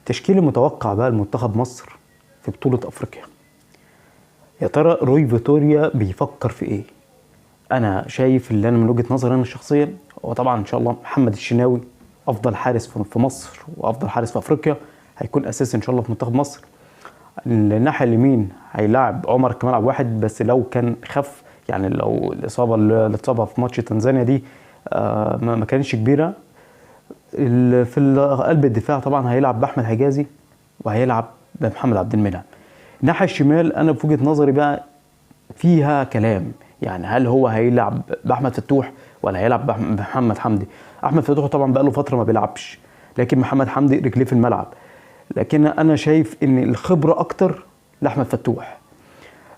التشكيل المتوقع بقى لمنتخب مصر في بطولة أفريقيا، يا ترى روي فيتوريا بيفكر في إيه؟ أنا شايف اللي أنا من وجهة نظري أنا الشخصية، هو طبعا إن شاء الله محمد الشناوي أفضل حارس في مصر وأفضل حارس في أفريقيا، هيكون أساسي إن شاء الله في منتخب مصر. الناحية اليمين هيلاعب عمر كمال عبد الواحد، بس لو كان خف، يعني لو الإصابة اللي اتصابها في ماتش تنزانيا دي ما كانتش كبيرة. في قلب الدفاع طبعا هيلعب بأحمد حجازي وهيلعب بمحمد عبد المنعم. الناحية الشمال أنا في وجهة نظري بقى فيها كلام، يعني هل هو هيلعب بأحمد فتوح ولا هيلعب بمحمد حمدي؟ أحمد فتوح طبعا بقى له فترة ما بيلعبش، لكن محمد حمدي رجليه في الملعب، لكن أنا شايف إن الخبرة أكتر لأحمد فتوح.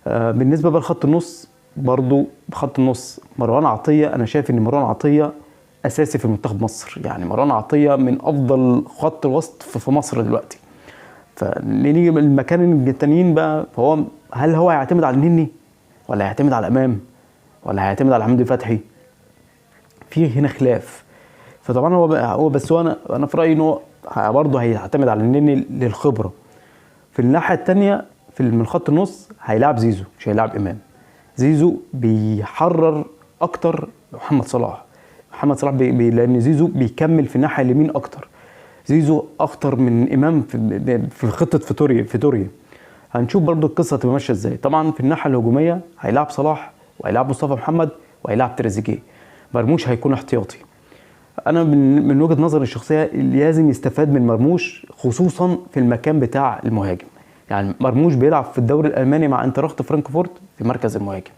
بالنسبة بقى لخط النص، برضو خط النص مروان عطية، أنا شايف إن مروان عطية أساسي في منتخب مصر، يعني مروان عطية من أفضل خط الوسط في مصر دلوقتي. فنيجي المكان التانيين بقى، فهو هل هو هيعتمد على النني ولا هيعتمد على الأمام ولا هيعتمد على حمدي فتحي؟ في هنا خلاف. فطبعا هو بقى، هو بس هو انا في رايي ان هو برضه هيعتمد على النني للخبره. في الناحية الثانية من خط النص هيلاعب زيزو، مش هيلاعب امام. زيزو بيحرر اكتر محمد صلاح، محمد صلاح لان زيزو بيكمل في الناحية اليمين اكتر. زيزو اخطر من امام في خطه فيتوريا. هنشوف برضو القصة هتبقى ماشية ازاي. طبعا في الناحية الهجومية هيلاعب صلاح وهيلاعب مصطفى محمد وهيلاعب تريزيجيه، مرموش هيكون احتياطي. انا من وجهه نظري الشخصية لازم يستفاد من مرموش، خصوصا في المكان بتاع المهاجم. يعني مرموش بيلعب في الدوري الالماني مع انتراخت فرانكفورت في مركز المهاجم.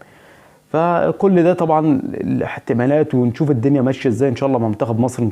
فكل ده طبعا الاحتمالات، ونشوف الدنيا ماشية ازاي ان شاء الله مع منتخب مصر.